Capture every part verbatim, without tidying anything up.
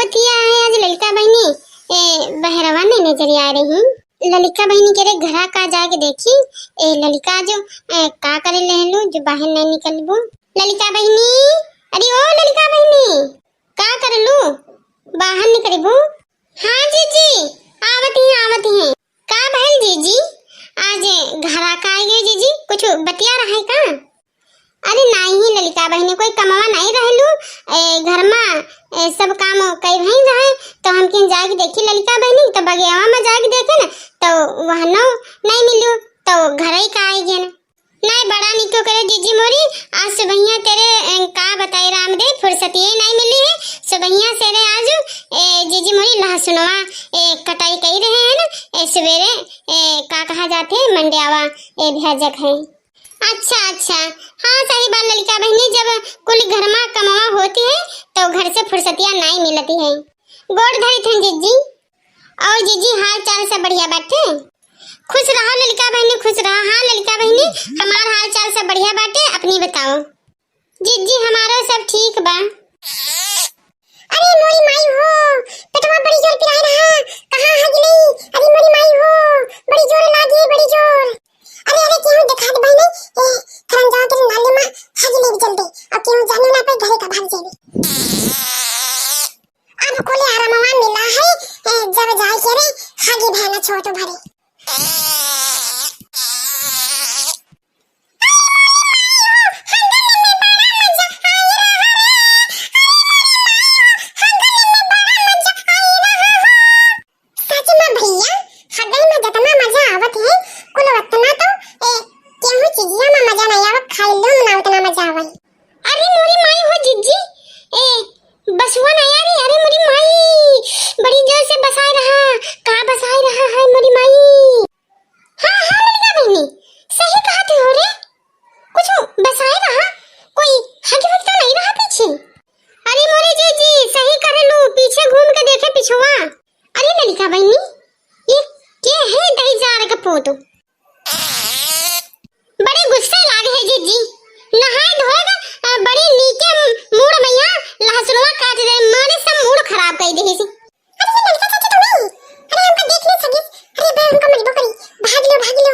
तिया है आज ललिका बहिनी, ए, बहरवा नहीं नजर आ रही। ललिका बहिनी के रे घरा का जाके देखी, ए, ललिका जो, ए, का करे लेहलू जो बाहर नहीं निकलबू। ललिका बहिनी, अरे ओ ललिका बहिनी, का करलू, बाहर निकलबू? हाँ जीजी, आवत ही, आवत ही। का भइल जीजी, आज घरा का आई गई जीजी, कुछ बतिया रहा है का? अरे नाही ललिका बहिनी, कोई कमवा नाही रहलू, ए, घर मा, ए, सब काम कई भई रहे, तो हम किन जाके देखी ललिका बहिनी, तो बगियावा मा जाके देखे ना, तो वहनो नाही मिलू, तो घर ही का आई गए ना। नाही बड़ा निको करे जीजी मोरी, आज सुबहिया तेरे, ए, का बताई राम दे, फुर्सतिये नाही मिली है, सुबहिया से रे आज, ए, जीजी मोरी लहसुनवा, ए, कटाई कई रहे हैं ना, ए, सवेरे, ए, का कहा जाते, मंडियावा, ए, भेजक है। अच्छा, अच्छा। हाँ, सही बात ललिका बहिनी, जब कुल घर मा कमवा होती है, तो घर से फुर्सतिया नाई मिलती है। गोड़ धरी थन जीजी। और जीजी, हाल चाल सब बढ़िया बाटे? खुश रहो ललिका बहिनी, खुश रहो। हाँ ललिका बहिनी, हमार हाल चाल सब बढ़िया बाटे, अपनी बताओ। जीजी, हमारो सब ठीक बा। अरे मोरी माई हो, पेटवा बड़ी जोर पिराए रहा, कहाँ हगले? अरे मोरी माई हो, बड़ी जोर लागे, बड़ी जोर। अरे, अरे, केहू देखात बाई नहीं, ए, खरंजा के नाली मा हगले भी जल्दी, और केहू जाने ना पाए, घरे का भाग जाए। अब कोले आरामवा मिला है, ए, जब जाए के रे, हगी बहना छोट भरे। सच में भैया, हगई में जतना मजा आवत है, कुल उतना तो, ए, केहू चीजिया में मजा नहीं आवत, खाई लो ना उतना मजा आवत। अरे मोरी माई हो जिज्जी, ए, बसुआ ना यारी, अरे मोरी माई, बड़ी जोर से बसाए रहा, का बसाए रहा है मोरी माई। हाँ, हाँ, लड़का बहिनी, सही कहत हो रे, कुछ बसाए रहा, कोई हगी वगी तो नहीं रहा पीछे। अरे मोरे जीजी, सही करेलू, पीछे घूम के देखे पिछुआ। अरे ललिका बहिनी, ये के है दही जार के पोतो? बड़े गुस्से लागे है जीजी। नहाए धोए के, अ, बड़ी नीके मूड़ मैया लहसुनवा काट दे, मारे सब मूड़ खराब कर दे है। अरे ये लड़का चाचा तो नहीं। अरे हमका देख ले सकिस। अरे बे हमका मजबूर करी। भाग लो, भाग लो।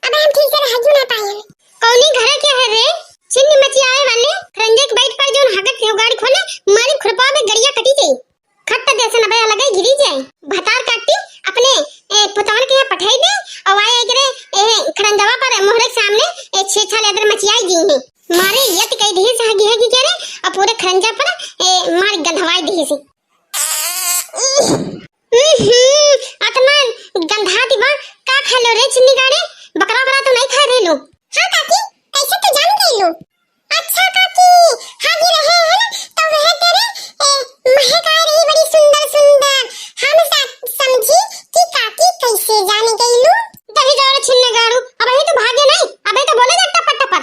अबे हम ठीक से रह जू ना पाए। कौनी घर के है रे? छिन्न मचियावे वाले, खरंजे के बैठ पर जोन हगत हो गाड़ी खोले, मारी खुरपा में गड़िया कटी जाई। खट्ट देसन अबे अलगे गिरी जाए। भतार काटी अपने, ए, पुतवन के यहाँ पठाई दे, और आए एकरे, ए, खरंजवा पर मोहरे के सामने, ए, छे छा लेदर मचियाई दी है। मारे यत कई ढेर से हगी हगी करे, और पूरे खरंजा पर, ए, मार गंधवाई दी से। उहुं, अतना गंधाती बा, का खा लो रे चिन्नी गाड़े? बकरा बकरा तो नहीं खा रहे लो। हाँ काकी, कैसे तो जान गई लो? अच्छा काकी, हागी रहे हैं ना, तो वह तेरे, ए, महक आ रही बड़ी सुंदर सुंदर। हम सा-, समझी कि काकी कैसे जान गई लो। दही जौरे छिन्ने गाड़ू, अब ही तो भागे नहीं, अबे तो बोले जा टपर टपर।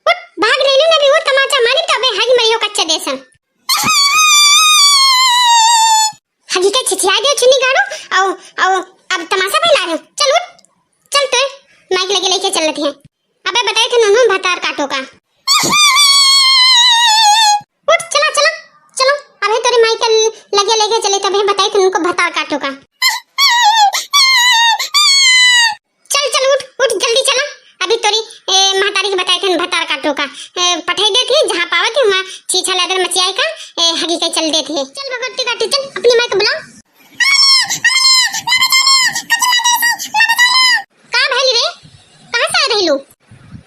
उठ, भाग रही ना, अभी वो तमाचा मारी तो अबे हागी मरियो कच्चे देसन। हगी के छिछिया दे छिन्नी गाड़ू, औ, औ, अब तमाशा फैला रहे हो। चल उठ, चल तो, माइक लगे लेके चल रही है। अबे बताए थे नूनू भतार काटो का। उठ, चला, चला, चलो, अबे तोरे माइक लगे लेके चले, तबे बताए थे उनको भतार काटो का। चल, चल, उठ, उठ, जल्दी चला। अभी तोरी, ए, महतारी के बताए थे, भतार काटो का। ए, पठाई देत ही, जहाँ पावत ही, वहाँ छीछा लेदर मचियाई का, ए, हगी के चल देत ही। चल, भगवती काटी, चल, अपनी माँ के बुलाओ। का भइल रे? कहाँ से आ रही लो?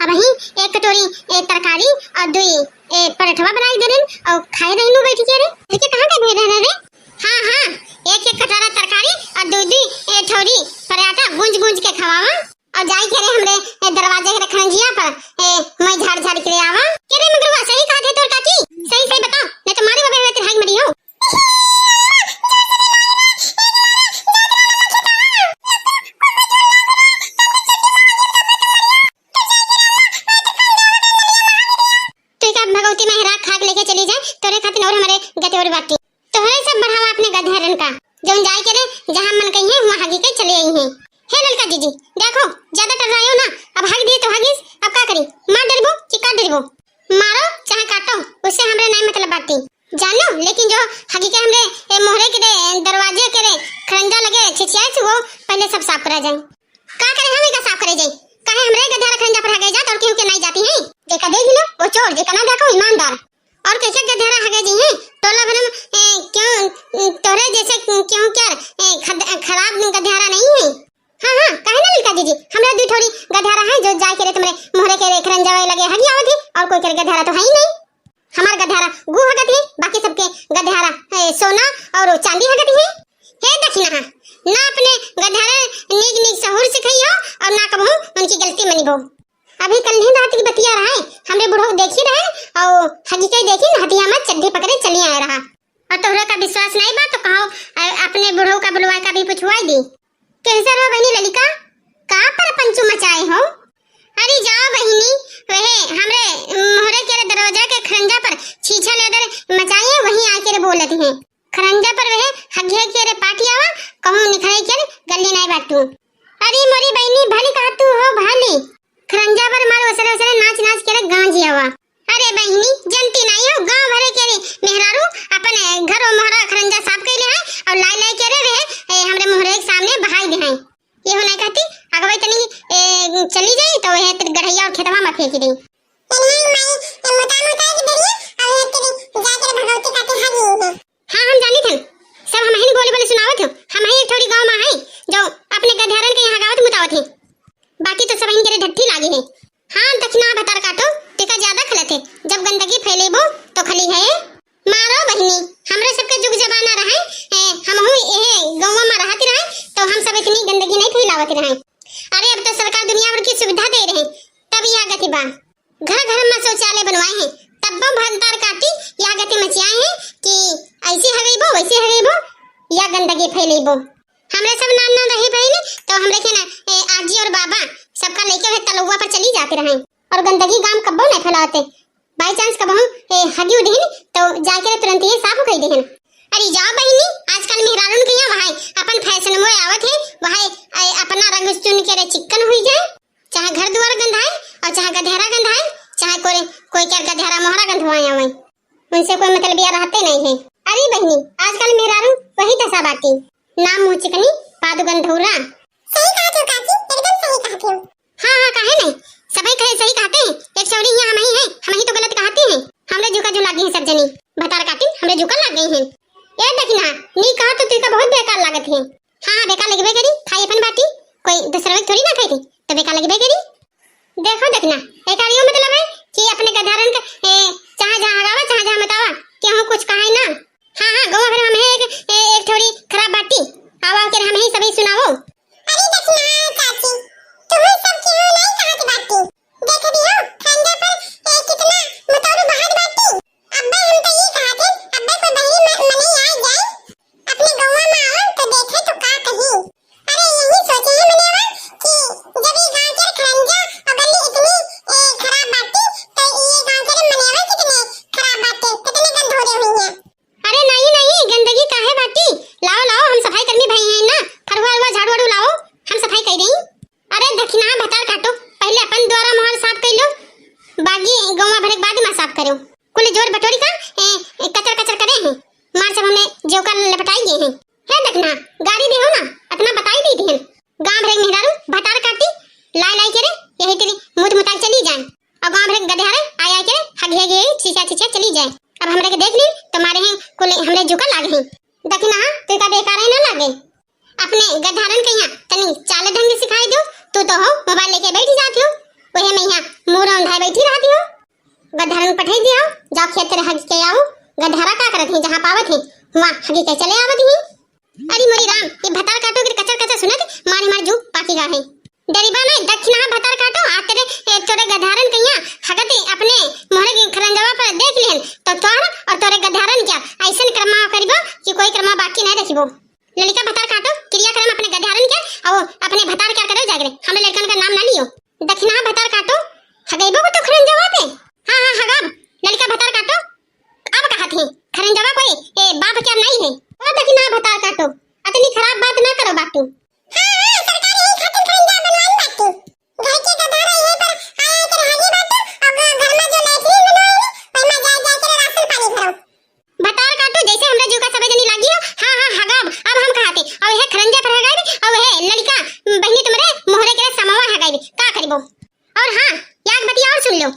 अब ही एक कटोरी, ए, तरकारी और दुई, ए, पराठवा बनाई दे रही और खाए रही लो बैठ के रे। लेके कहाँ गए रहे रे? हाँ, हाँ, एक एक कटोरा तरकारी और दो दो, ए, ठौरी पराठा गूंज गूंज के खवावा। और जाई के रे हमरे, ए, दरवाजे के खरंजिया पर, ए, मैं झाड़ झाड़ के ले आवा। के रे मगरुआ, सही कहा थे तोर काकी? सही सही बताओ, नहीं तो मारे बाबे में तिरहाई मरी हो। तू का भगवती में राख खाक लेके चली जाए, तोरे खातिर और हमारे गते और बाटी। तोहरे सब बढ़ावा अपने गधेरन का, जौन जाए के रे, जहाँ मन कहिए, वहाँ हगी के चले आई हैं। हे ललका जीजी, देखो, ज्यादा टर्रायो ना, अब हग दिए तो हगिस, अब का करी? मार डरबो कि काट डरबो? मारो चाहे काटो, उससे हमरे नहीं मतलब बाटी। जानो, लेकिन जो हगी के हमरे, ए, मोहरे के रे, दरवाजे के रे, खरंजा लगे छिछियाए से वो पहले सब साफ करा जाए। का करे हम इनका साफ करे जाए? काहे हमरे गधेरा खरंजा पर हगे जात और केहू के नहीं जाती है? जेका देख लो, वो चोर, जेका ना देखो, ईमानदार। और कैसे गधेरा हगे जी हैं? टोला भर में, ए, क्यों, तोहरे जैसे क्यों क्या, ए, खद-, खराब गधेरा नहीं है? हाँ, हाँ, काहे ना ललका जीजी? हमरा दुई ठोरी गधेरा है जो जाए के रे तुमरे मोहरे के रे खरंजावा लगे हगी आवत ही, और कोई के रे गधेरा तो है ही नहीं। हमार गधेरा गू हगत ही, बाकी सबके गधेरा, ए, सोना और चांदी हगत ही। हे दखिनहा, ना अपने गधेरा नीक नीक सहूर सिखई हो और ना कबहू उनकी गलती मनिबो। अभी कल नहीं रात की बतिया रहा है, हमरे बुढ़ऊ देखी रहे और हगी के देखी न हथिया में चड्ढी पकड़े चली आए रहा। और तोहरा का विश्वास नहीं बा तो कहो, अ-, अपने बुढ़ऊ का बुलवा का भी पुछवाई दी। कैसे रहो बहनी ललिका, का पर पंचू मचाए हो? अरे जाओ बहिनी, वहे हमरे मोहरे के दरवाजा के खरंजा पर छीछा लेदर मचाए हैं, वहीं आके रे बोलत हैं। खरंजा पर वहे हगिया के रे पाटी आवा, कहूँ निखरे के रे गली नहीं बाटू। अरे मोरी बहिनी, भली कहा तू हो, भली। खरंजा पर मार ओसरे ओसरे नाच नाच के रे गाँव जियावा। अरे बहिनी, जनती नहीं हो, गाँव भरे के रे मेहरारू अपन घर और मोहरा खरंजा साफ कइले हैं और लाई लाई के रे रहे, ए, हमरे मोहरे के सामने बहाई दे हैं। ये हो नहीं कहती, अगवे तनी, ए, चली जाई तो वह तेरे गढ़ैया और खेतवा में फेंक दी। ए नहीं माई, ए मोटा मोटा के डरिए, अब ये तेरी जाके भगवती का ते हगी है। हाँ, हम जानी थन, सब हम ही बोले बोले सुनावत हो, हम ही एक थोड़ी गाँव में है जो अपने गधेरन के यहाँ गावत मुतावत है, बाकी तो सब इनके ढट्ठी लागे है। हाँ, दखिना भतार काटो, तेका ज्यादा खलत है, जब गंदगी फैलेबो तो खली है। मारो बहिनी, हमरे सबके जुग जमाना रहे, ए, हमहू एहे गौवा में रहत रहे, तो हम सब इतनी गंदगी नहीं फैलावत रहे। अरे, अब तो सरकार दुनिया भर की सुविधा दे रहे, तब यह गति बा। घर घर में शौचालय बनवाए हैं, तब्बो भतार काटी यह गति मचियाए हैं कि ऐसे हगैबो, वैसे हगैबो, या गंदगी फैलेबो। हमरे सब नान नान रही बहिनी, तो हमरे के ना, ए, आजी और बाबा सबका लेके वह तलौवा पर चली जाते रहे और गंदगी गांव कब्बो नहीं फैलाते। By chance कबहू, ए, हगी उदिहिन, तो जाके तुरंत ही साफ कई देहिन। अरे जाओ बहिनी, आजकल मेहरारून के यहाँ वहाँ अपन fashion में आवत है, वहाँ, ए, अपना रंग चुन के रे चिक्कन हुई जाए, चाहे घर दुआर गंधाए और चाहे गधेरा गंधाए, चाहे कोई, कोई क्या गधेरा मोहरा गंधवाए आवे, उनसे कोई मतलब या रहते नहीं है। अरे बहिनी, आजकल मेहरारू वही दशा बाटी, नाम मुँह चिकनी, पादु गंधौरा। सही कहत हो काकी, एकदम सही कहत हो। हाँ, हाँ, काहे नहीं? सबै कहे सही कहते हैं। एक छौरी हियाँ हमही हैं, हमही तो गलत कहते हैं। हमरे जुका जो लागी हैं सब जनी। भतार काटिन हमरे जुका लाग गई हैं। ए दखिना, नी कहा तो तुका बहुत बेकार लागत है। हाँ, हाँ, बेकार लगबे करी, खाई अपन बाटी, कोई दूसरा लोग थोड़ी ना खाई थी, तो बेकार लगबे करी। देखो दखिना, एकर यो मतलब है कि अपने गधारन का, ए, चाहे जहाँ हगावा, चाहे जहाँ मतावा, केहू कुछ कहे ना। हाँ, हाँ, गौवा भर में हमही एक, ए, एक थोड़ी खराब बाटी। आवा के हमही सभी सुनावो। अरे दखिना चाची, तुम्हें सब केहू नहीं कहत बाटी। देख दियो, खंडा पर, ए, कितना मतौरू बहात बाटी। अब्बे हम तो ई कहत हन, अब्बे कोई बहिरी म-, मनई आ जाए, अपने गौवा में आवन तो देखे तो का कही। अरे यही सोचे हैं मनेवा कि जब ई गांव के खरंजा और गली इतनी, ए, खराब बाटी, तो ये गांव के मनेवा कितने खराब बाटे, कितने गंधोरे हुई हैं। अरे नहीं, नहीं, गंदगी काहे बाटी? लाओ, लाओ, हम सफाई कर्मी भाई हैं ना, फरुआ उरुआ झाड़ू वाड़ू लाओ, हम सफाई कर देई। अरे दखिना भतार काटो, पहले अपन द्वारा मोहर साफ कर लो, बाकी गौवा भरे के बाद में साफ करो। कुल जोर बटोरी का, ए, ए, कचर कचर करे हैं, मार सब हमने जोका लपटाई गए हैं। हे दखिना, गाड़ी दे हो ना, अतना बताई दी थी। गांव भरे के मेहरारू भतार काटी, लाई लाई के रे, यही तेरी मुत मुताल चली जाए। और गांव भरे के गधेरे आय आय के हगिया गे छिछा छिछा चली जाए। अब हमरे के देख ली तो मारे हैं कुल हमरे जुका लागे हैं। दखिना, तू का बेकार है ना लागे। अपने गधारन के यहाँ तनी चाल ढंग सिखाई दो। तू तो हो मोबाइल लेके बैठ जाती हो, वही में यहाँ मुंह रौंधाए बैठी रहती हो। गधारन पठाई दिया, जाओ खेत रे हग के आओ। गधारा का करत है, जहाँ पावत है वहाँ हगी के चले आवत ही। अरे मोरी राम, ये भतार काटो के कचर कचर सुनत मारी मार जू पाकी गा है। डरीबा नहीं, दखिना भतार काटो, आ तेरे, ए, तोरे गधारन कहिया हगते अपने मोहरे के खरंजवा पर देख लिहन, तो तोहर और तोरे गधारन क्या ऐसन कर्मा करिबो कि कोई कर्मा बाकी नहीं रखिबो। ललिका भतार काटो, क्रिया करम अपने गधारन के, और अपने भतार क्या करो जागरे, हमरे लड़कन का नाम ना लियो। दखिना भतार काटो, हगैबो को तो खरंजवा पे। हाँ, हाँ, हगाब, ललिका भतार काटो, अब कहा थी, खरंजवा कोई, ए, बाप क्या नहीं है। ओ दखिना भतार काटो, अतनी खराब बात ना करो बाटू। हाँ, हाँ, सरकार यही खातिर खरंजा बनवाई बाटू। घर के गधारा यही पर आया के रहनी बाटू, और ग-, घर में जो लैट्रिन बनवाई ना, वही में जाए, जाए के राशन पानी भरो। जियो, हाँ, हाँ, हगाब, अब हम कहाते, और यह खरंजा पर हगाइब, और यह लड़का, बहिनी तुम्हरे मोहरे के समवा हगाइब, का करिबो? और हाँ, याद बतिया और सुन लो,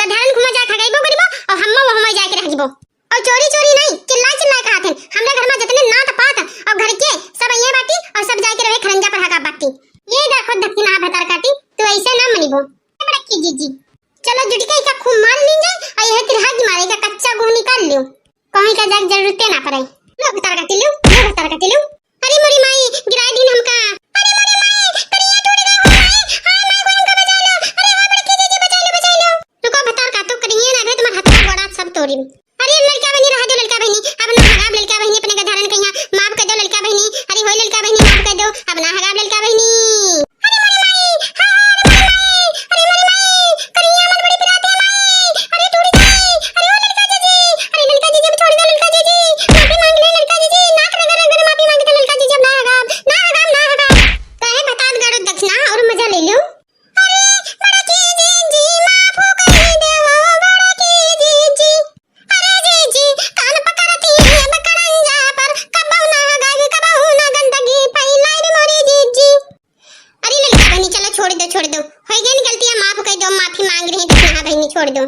गधारन घुमा जाके हगाइबो करिबो, और हम्मा वो हमारे जाके रह जिबो। और चोरी चोरी नहीं, चिल्लाए चिल्लाए कहाते, हमरा घर में जितने नात पात, और घर के सब ये बाटी, और सब जाके रहे खरंजा पर हगा बाटी। ये देखो दक्षिणा भतार काटी, तू ऐसे ना मनिबो। बड़की जीजी, चलो जुटी का इका खूब मार लीन जाए, और यह तिरहा की मारेगा, कच्चा गुह निकाल लियो। कहीं का जाए जरूरते ना पड़े। लो भतार काटी लो, लो भतार काटी लो। अरे मोरी माई, गिराए दिन हमका। अरे मोरी माई, करिया टूट गए हो माई। हाय माई, कोई हमका बचा लो। अरे हो बड़की जीजी, बचा लो, बचा लो। रुको भतार काटो, करिया ना बे, तुम्हार हथवा गोड़ा सब तोड़ी। अरे लड़का बहिनी, रह दो लड़का बहिनी, अब ना हगाब लड़का बहिनी, अपने गधारन कहिया माफ कर दो लड़का बहिनी। अरे होय लड़का बहिनी, माफ कर दो, अब ना हगाब लड़का बहिनी। अरे मोरी माई, हाँ, हाँ, अरे मोरी माई, अरे मोरी माई, करिया मन बड़ी पिराते माई, अरे टूट गई, अरे ओ लड़का जीजी, अरे लड़का जीजी, अब छोड़ दो लड़का जीजी, माफी मांग ले लड़का जीजी, नाक रगड़ रगड़ माफी मांग दे लड़का जीजी, अब ना हगाब, ना हगाब, ना हगाब। काहे भतार गाड़ो दक्षिणा और मजा ले लो। अरे बड़की जीजी माफ कर दे, ओ बड़की जीजी। अरे जीजी, कान पकड़ती है बकरंजा पर, कबहू ना हगाइब, कबहू ना गंदगी फैलाइब मोरी जीजी। अरे लड़का बहिनी, चलो छोड़ दो, छोड़ दो, हो गई गलतियाँ, माफ कर दो, माफी मांग रही दक्षिणा बहिनी, छोड़ दो।